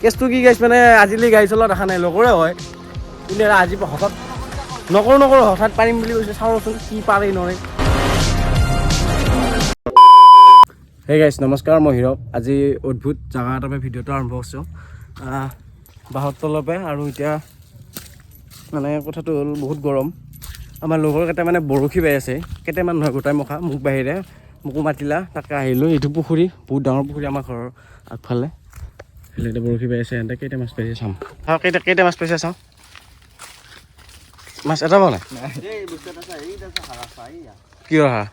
কেছটো কি গাইছ, মানে আজিলৈ গাড়ী চলোৱা দেখা নাই, লগৰে হয়, কিন্তু এৰা আজি হঠাৎ নকৰোঁ নকৰোঁ হঠাৎ পাৰিম বুলি কৈছে। চাওঁচোন কি পাৰে নৰে। হে গাইছ, নমস্কাৰ, মই হীৰক। আজি অদ্ভুত জেগা এটাৰ পৰা ভিডিঅ'টো আৰম্ভ কৰিছোঁ, বাঁহৰ তলৰ পৰা। আৰু এতিয়া মানে কথাটো হ'ল, বহুত গৰম। আমাৰ লগৰ কেইটা মানে বৰশী বাই আছে, কেইটামান নহয় গোটাই মুখা, মোক বাহিৰে মোকো মাতিলা, তাকে আহিলোঁ। এইটো পুখুৰী, বহুত ডাঙৰ পুখুৰী আমাৰ ঘৰৰ আগফালে। সেইফালে এতিয়া বৰশী বাই আছে। সিহঁতে কেইটা মাছ পাইছে চাম। চাওঁ কেইটা কেইটা মাছ পাইছে চাওঁ। মাছ এটা পোৱা নাই? কি অহা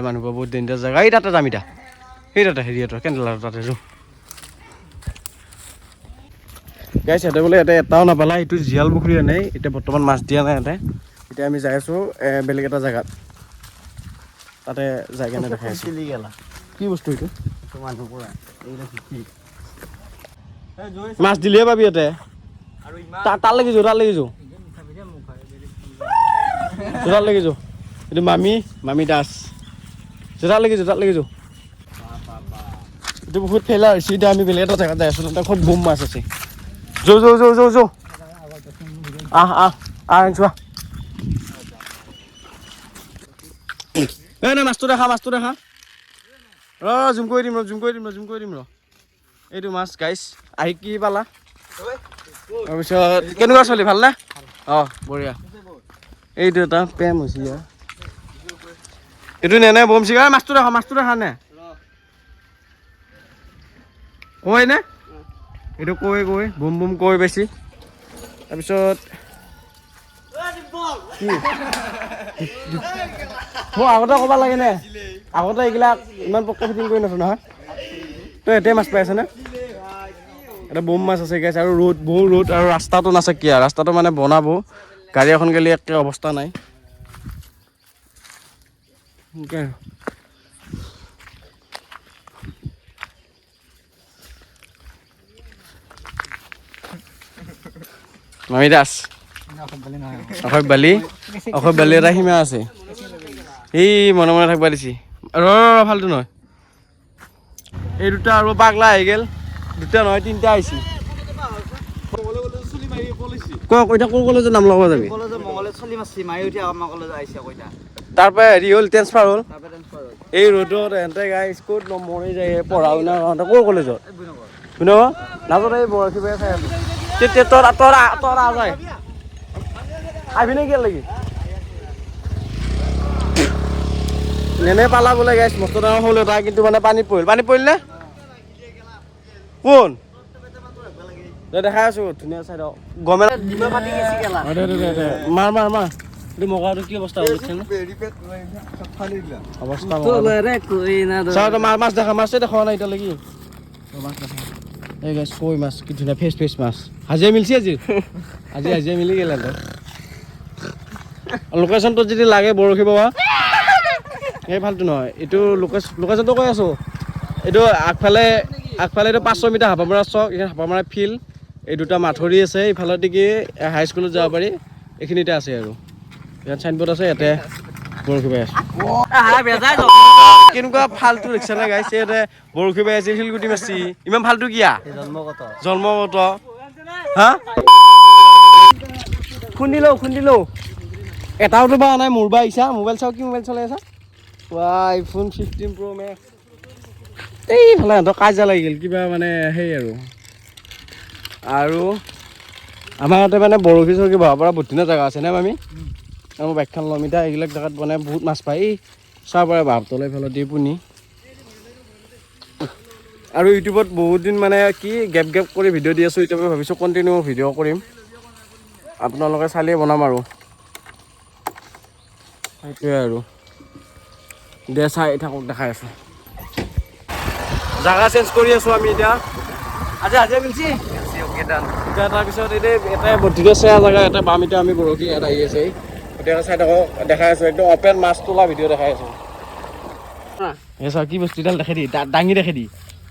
মানুহবোৰ বহুত ডেঞ্জাৰ জেগা। এই তাতে যাম এতিয়া, সেই তাতে হেৰি এটা কেণ্ডেল তাতে যোঁ। গাইছ, সিহঁতে বোলে ইয়াতে এটাও নাপালা। এইটো জীয়াল পুখুৰী এনেই এতিয়া বৰ্তমান মাছ দিয়া নাই ইয়াতে। এতিয়া আমি যাই আছোঁ বেলেগ এটা জেগাত, তাতে যাই কেনে দেখাই আছোঁ। কি বস্তু এইটো? মাছ দিলেহে পাবি ইয়াতে। তাত লাগি যাওঁ, তাত লাগি যাওঁ, তাত লাগি যাওঁ। এইটো মামী, মামী দাস। তাত লাগি যাওঁ, তাত লাগি যাওঁ। এইটো বহুত ফেলা হৈছে। এতিয়া আমি বেলেগ এটা জেগাত যাই আছোঁ, তাতে খুব বুম মাছ আছে। যৌ যৌ যৌ যৌ যৌ, আহ আহ আহ, চোৱা। এই নাই, মাছটো দেখা, মাছটো দেখা। ৰ, জুম কৰি দিম, ৰ, জুম কৰি দিম, ৰ, জুম কৰি দিম, ৰ। এইটো মাছ গাইছ, আহি কি পালা? তাৰপিছত কেনেকুৱা চলি, ভালনে? অঁ, বঢ়িয়া। এইটো এটা প্ৰেম হৈছে ইয়াৰ। এইটো নে বম চিগা। মাছটো দেখা, মাছটো দেখা নে কৈ নে? এইটো কৈ কৈ বুম বুম কৈ বেছি। তাৰপিছত কি মই আগতে ক'ব লাগে নে? আগতে এইবিলাক ইমান পক্কা ফিটিং কৰি নথ নহয়। তই এতিয়াই মাছ পাই আছেনে? এটা বম মাছ আছে গাইছ। আৰু ৰ'দ, বহু ৰ'দ, আৰু ৰাস্তাটো নাছে কিয়, ৰাস্তাটো মানে বনাব, গাড়ী এখন গ'লে একে অৱস্থা নাই। সেনেকে আৰু মামী দাস, অসভ্য বালি, অসভ্য বালি এটা সীমা আছে। এই মনে মনে থাকিব দিছি। ৰ ৰ, ফাল্টু নহয়। এই দুটা আৰু পাগলা আহি গ'ল। দুটা নহয়, তিনিটা আহিছে। ক এতিয়া কোন কলেজত নাম লগাব যাবি? তাৰ পৰা হেৰি হ'ল, ট্ৰেন্সফাৰ হ'ল। এই ৰ'দত এহেঁতে গাইছ ক'ত মৰি যায় পঢ়া শুনা। ক'ৰ কলেজত শুন নাজত এই বৰশী বাই চাই আছো। তেতিয়া তোৰ তোৰ তোৰ যায় আহিবি নে কি লাগি নেনে পালা বোলে গাইছ, মস্ত ডাঙৰ হ'ল এটা, কিন্তু মানে পানীত পৰিল। পানীত পৰিল নে কোন? দেখাই আছো, ধুনীয়া চাই গমে। মাৰ মাৰ মাৰ। এইটো মগাটো কি অৱস্থা হৈছে? অৱস্থা মাছ দেখা, মাছে দেখা নাই এতিয়ালৈকে। এই গাইছ কৈ মাছ, কি ধুনীয়া ফ্ৰেছ ফ্ৰেছ মাছ। হাজিৰা মিলছি আজি, আজি হাজিৰা মিলি গ'ল। লোকেশ্যনটোত যদি লাগে বৰশী বাবা, এই ফাল্টু নহয়। এইটো লোকেশ্যনটো কৈ আছোঁ, এইটো আগফালে, আগফালে এইটো 500 মিটাৰ হাপামৰা চক, এইখন হাপামৰা ফিল্ড। এই দুটা মাথৰি আছে, ইফালৰ দিকে হাইস্কুলত যাব পাৰি। এইখিনিতে আছে আৰু ইয়াত চাইনবোৰ্ড আছে, ইয়াতে বৰশী বাই আছোঁ। কেনেকুৱা ফাল্টু দেখিছা নে গাইছে? ইয়াতে বৰশী বাই আছে, শিলগুটি মাছি। ইমান ফাল্টু কিয়া? জন্মগত। হা, খুন্দিলো খুন্দিলো, এটাওতো পোৱা নাই। মোৰ বা আহিছা, মোবাইল চাওঁ, কি মোবাইল চলাই আছা? আইফোন 15 প্ৰ' মেক্স। এইফালে সিহঁতৰ কাজিয়া লাগিল কিবা, মানে সেই আৰু আৰু আমাৰ ইয়াতে মানে বৰশী চৰশী বহাব পৰা বহুত ধুনীয়া জেগা আছে নে মামী? আমাৰ বাইকখন ল'ম এতিয়া। এইবিলাক জেগাত মানে বহুত মাছ পায়। এই চাব পাৰে বাঁহ তলৰ এইফালে দি পুনি। আৰু ইউটিউবত বহুত দিন মানে কি গেপ গেপ কৰি ভিডিঅ' দি আছোঁ। এতিয়া মই ভাবিছোঁ কণ্টিনিউ ভিডিঅ' কৰিম, আপোনালোকে চালেই বনাম আৰু সেইটোৱে আৰু দে চাই থাকক, দেখাই আছোঁ। জাগা চেঞ্জ কৰি আছোঁ আমি এতিয়া। আজি হাজিৰা মিলছি এতিয়া। তাৰপিছত এতিয়া এটা বদ্ধিত চেয়া জেগা এটা বাম। এতিয়া আমি বৰশী ইয়াত আহি আছে, এতিয়া চাই থাকক, দেখাই আছোঁ। একদম অপেন মাছ তোলা ভিডিঅ' দেখাই আছোঁ। এই চাওঁ কি বস্তু, এডাল দেখে দি, দাঙি দেখে দি,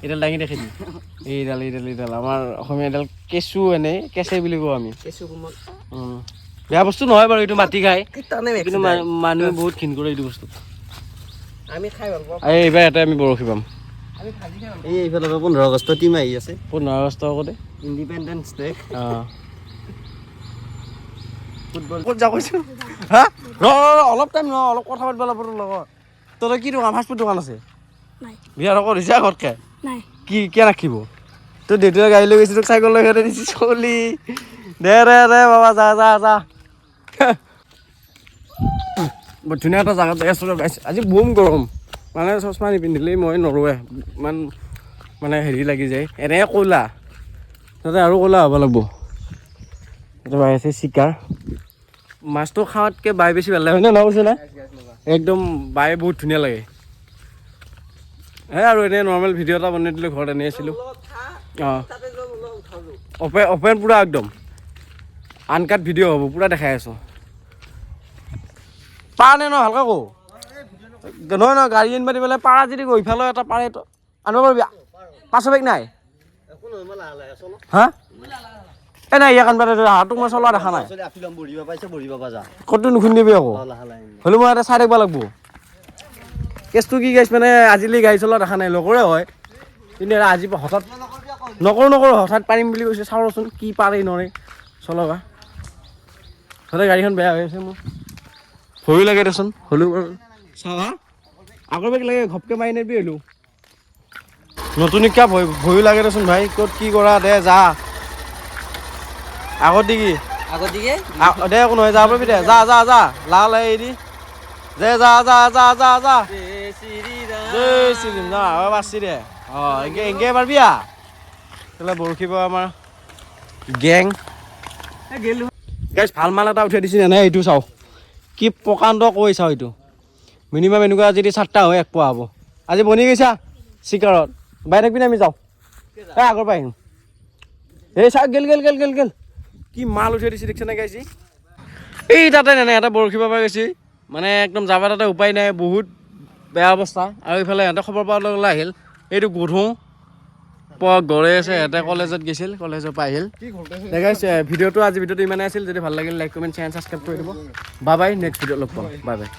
এইডাল দাঙি দেখে দি। এইডাল এইডাল এইডাল আমাৰ অসমীয়া এডাল কেঁচু, এনেই কেঁচে বুলি কওঁ আমি। বেয়া বস্তু নহয় বাৰু, এইটো মাটি খায়, কিন্তু মানুহে বহুত ঘিণ কৰে এইটো বস্তু। আমি খাই ভাল পাওঁ। এইবাৰ ইয়াতে আমি বৰশী পাম। এই এইফালৰ পৰা 15 আগষ্ট টিম আহি আছে। 15 আগষ্ট আগতে। Independence day. অঁ। ফুটবল। ক'ত যা কৈছো হা? ৰ ৰ ৰ, অলপ টাইম ৰ, অলপ কথা পাতিব লাগিব তোৰ লগত। তহঁতৰ কি দোকান, ফাষ্টফুড দোকান আছে? নাই। বিয়াৰ আকৌ দিছে ঘৰতকে। নাই। কি কিয় ৰাখিব? তোৰ দেউতাই গাড়ী লৈ গৈছে, তোক চাইকেল লৈ গৈ দিছে। চলি দে দে দে বাবা, যা যা যা। বৰ ধুনীয়া এটা জেগাত যাই আছোঁ গাইছ। আজি বম গৰম, মানে চশমা নিপিন্ধিলেই মই নৰোৱে, ইমান মানে হেৰি লাগি যায়। এনে ক'লা তাতে আৰু ক'লা হ'ব লাগিব। এইটো বাই আছে চিকাৰ মাছটো খোৱাতকৈ বাই বেছি ভাল লাগে, হয়নে নহয় কৈছে না? একদম বাই বহুত ধুনীয়া লাগে। সেই আৰু এনেই নৰ্মেল ভিডিঅ' এটা বনাই দিলোঁ, ঘৰত এনেই আছিলোঁ। অঁ, অপেন অপেন পূৰা একদম আনকাট ভিডিঅ' হ'ব, পূৰা দেখাই আছোঁ। পাৰা নে নহয় ভালকৈ কওঁ। নহয় নহয়, গাড়ী আনিব দি পেলাই পাৰা যদি গৈ ইফালে এটা পাৰে আনিব পাৰিবি। পাঁচশ বেগ নাই হা? এই নাই, ইয়াক আনিব দে। হাতটো মই চলোৱা দেখা নাই। বঢ়িব পাইছে, বঢ়িব পা যা। ক'তো নুখুন্দিবি আকৌ। লাহে লাহে। হ'লেও মই এটা চাই থাকিব লাগিব। কেছটো কি গাইছ, মানে আজিলৈ গাড়ী চলোৱা দেখা নাই, লগৰে হয় কিন্তু এৰা আজি হঠাৎ নকৰোঁ নকৰোঁ, হঠাৎ পাৰিম বুলি কৈছে। চাওঁচোন কি পাৰে নৰে চলাবা। হ'লে গাড়ীখন বেয়া হৈ আছে, মোৰ ভয়ো লাগে দেচোন। হ'লেও বাৰু চাওঁ। হা, আগৰ বেগ লাগে, ঘপকৈ মাৰি নিদিবি। হ'লেও নতুন শিক্ষা, ভয় ভয়ো লাগে দেচোন ভাই, ক'ত কি কৰা। দে যা, আগত দি কি আগত দিকে। দে, একো নহয়, যাব পাৰিবি দে, যা যা যা, লাহ লাহে এৰি দে, যা যা যা যা যা। জয় শ্ৰীৰাম। না বাচি দে। অঁ, এনকে এনকে পাৰিবি। আ তেতিয়াহ'লে বৰশী বাও আমাৰ গেং গাইছ, ভাল মাল এটা উঠাই দিছে নে? এইটো চাওঁ কি প্ৰকাণ্ড কৈ চাওঁ। এইটো মিনিমাম এনেকুৱা যদি চাৰিটা হয় এক পোৱা হ'ব। আজি বনি গৈছা চিকাৰত। বাই থাকিবি নে আমি যাওঁ? এই আগৰ পৰা আহিম। এই চাওক, গেল গেল গেল গেল গেল, কি মাল উঠাই দিছে দেখিছে নে গাইছি? এই তাতে নেনে এটা বৰশী বাব গৈছে, মানে একদম যাব তাতে উপায় নাই, বহুত বেয়া অৱস্থা। আৰু ইফালে সিহঁতে খবৰ পোৱাৰ লগে লগে আহিল। এইটো গধু গড়ে আছে, সিহঁতে কলেজত গৈছিল, কলেজৰ পৰা আহিল। গাইছ, ভিডিঅ'টো আজি ভিডিঅ'টো ইমানেই আছিল। যদি ভাল লাগিল লাইক, কমেণ্ট, শ্বেয়াৰ, ছাবস্ক্ৰাইব কৰি দিব। বাই বাই, নেক্সট ভিডিঅ'ত লগ পাম। Bye bye.